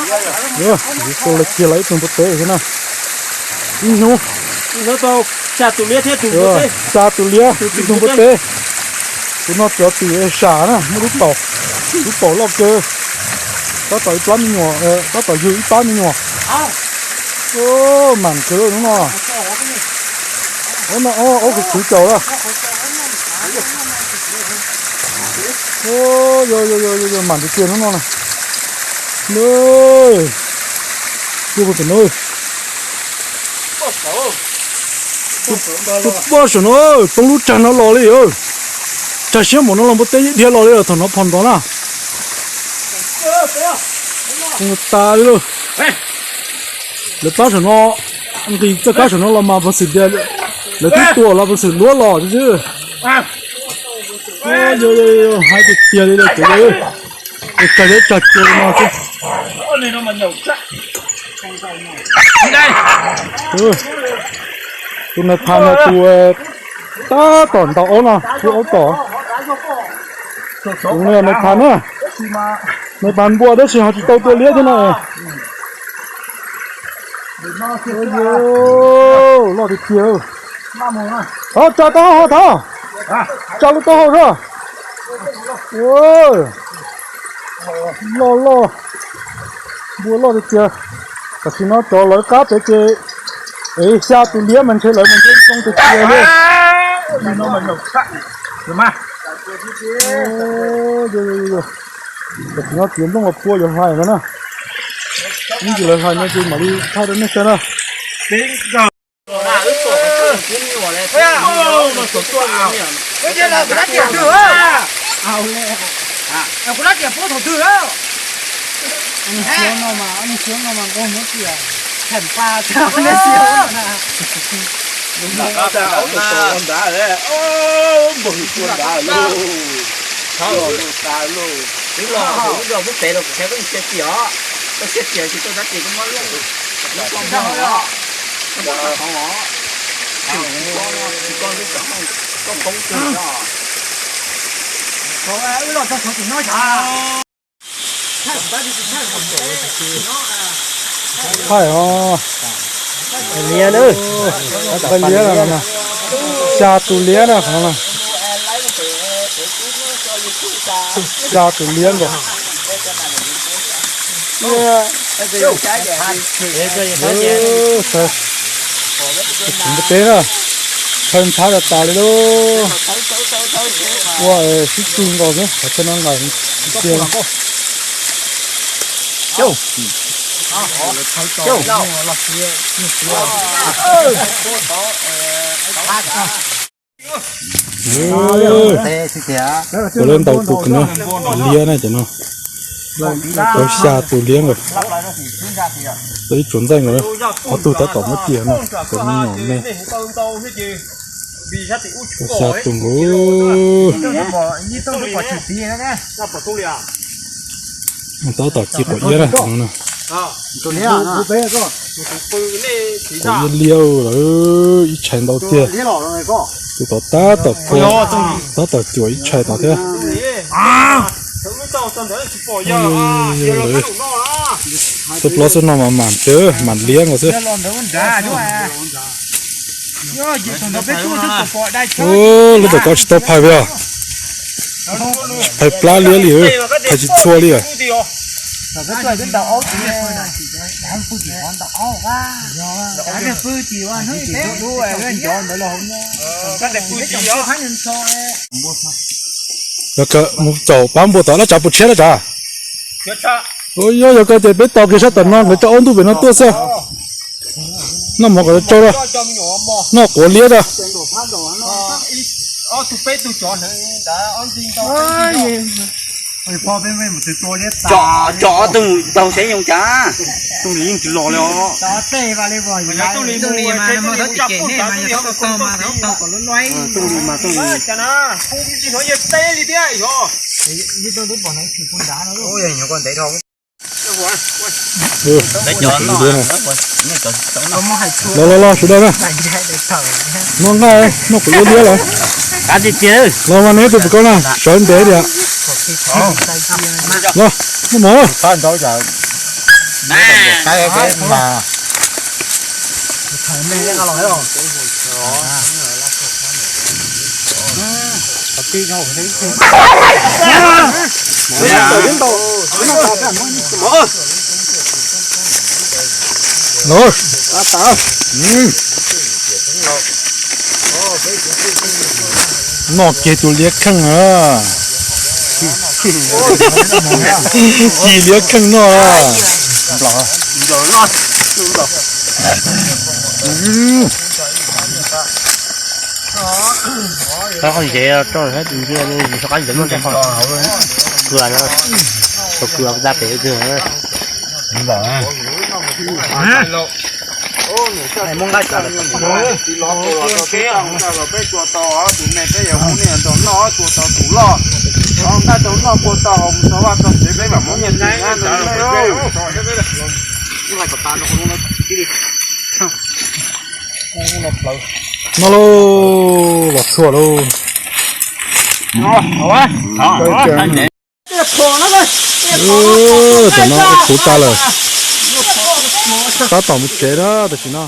Yog, kuv tau los kiag los ib tug npua teb thiab na. Ib hnub, xya tus liab thiab tus npua teb, xya tus liab ib tug npua teb. Kuv no cov tim sam na, muaj lub paum, lub paum loj kawg. Tab tom ib plab me nyuam, tab tom yug ib pab me nyuam. Mam kawg hnub no. Ob no ob khwv khwv caum lawm. Yog yog yog yog, mam tiag tiag hnub no na. Tus poj saum no poob lub tsag no los li. Tsag siab npaum no los npua teb dhia los li thaum no phom ntov na. Tas li lauj. Lawv pab saum no, nqis txoj kab saum no los mas puas xwm tias lawv twb tua los puas xwm luab los xwb. Hais tiag tiag li lawm, es tsag liab tsag cua li no xwb. Tus nais phas no tus tab tom ntaus aub no, tus aub tom. Tus nais phas na, nais phas npua tab sis ho tsis tau tua liab thiab na. Loj tiag tiag. Thov tsa taub hau, thov tsa lub taub hau xwb. Loj loj, npua loj tiag tiag. Tam sim no tsov lawv qab pem ces, es xya tus liab mas ntshe lawv mas ntshe zoo tiag tiag li. Tam sim no txiav nplooj los pua yuav hlais no na. Ib ntsis lawv hlais no ces mam li thaij rau nej saib na. Thaij os, liab na, thaij liab na, xya tus liab na qhov no, xya tus liab nkaus. Tus npua teb na, thawj ntxhab tas tas li lauj. Ua sib tw nkaus xwb, qhov chaw no nqaim tiag. Ua lawv ntaus tus kws no liab na cov no, tau xya tus liab nkaus. Tau ib tsuas ntxaij nkaus, ob tug tab tom muab cia no, cov me nyuam me. Tau xya tus nkaus. Tab tom ci quav iab na no na. Quav iab liab lawm, ib tshais ntau tiag. Tus tod tab tom phua, tab tom cuam ib tshais tod thiab. Tub plaub xub no mas mam tsev mam liab nkaus xwb. Lub tawm ko tsis tau phais li os. Phais plab liab li, phais tsis txhua li os. Yog kawg mus caum pab npua tom laj tsav puas tshiab laj tsav. Yog kawg ces peb tos kiag sab tom no nkawd tso aub ntuj pem no tuaj xwb. Noj mov kom tsau, noj quav liab tag. Tso ob tug ntaus seb yooj cas. Txooj Lis yeej tsis los li os. Txooj Lis mas, txooj Lis mas, txooj Lis. Los los los sawv daws na. Noj nqaij, noj quav liab liab lawm. Los mas neb tus pem ko na, sawv ntev tiag. Los, noj mov. Qaib peb mas. Los. Noj kiag tus liab kheej a. Ci liab kheej noj. Qab qhov ntsev rau tus ntsia, qab ntsev muab ntsev qhov kua no, qhov kua da pem twg. Peb tua tau tus me peb yuav muab niag nrog noj, tua tau tus loj, nqaij tau noj, tua tau hauv mus tau vaj tau tsev peb mam muab nyiaj txiag. No lauj, los txhua lauj. Tam no ib puv tag lawm, tab tom mus tsev na tam sim no.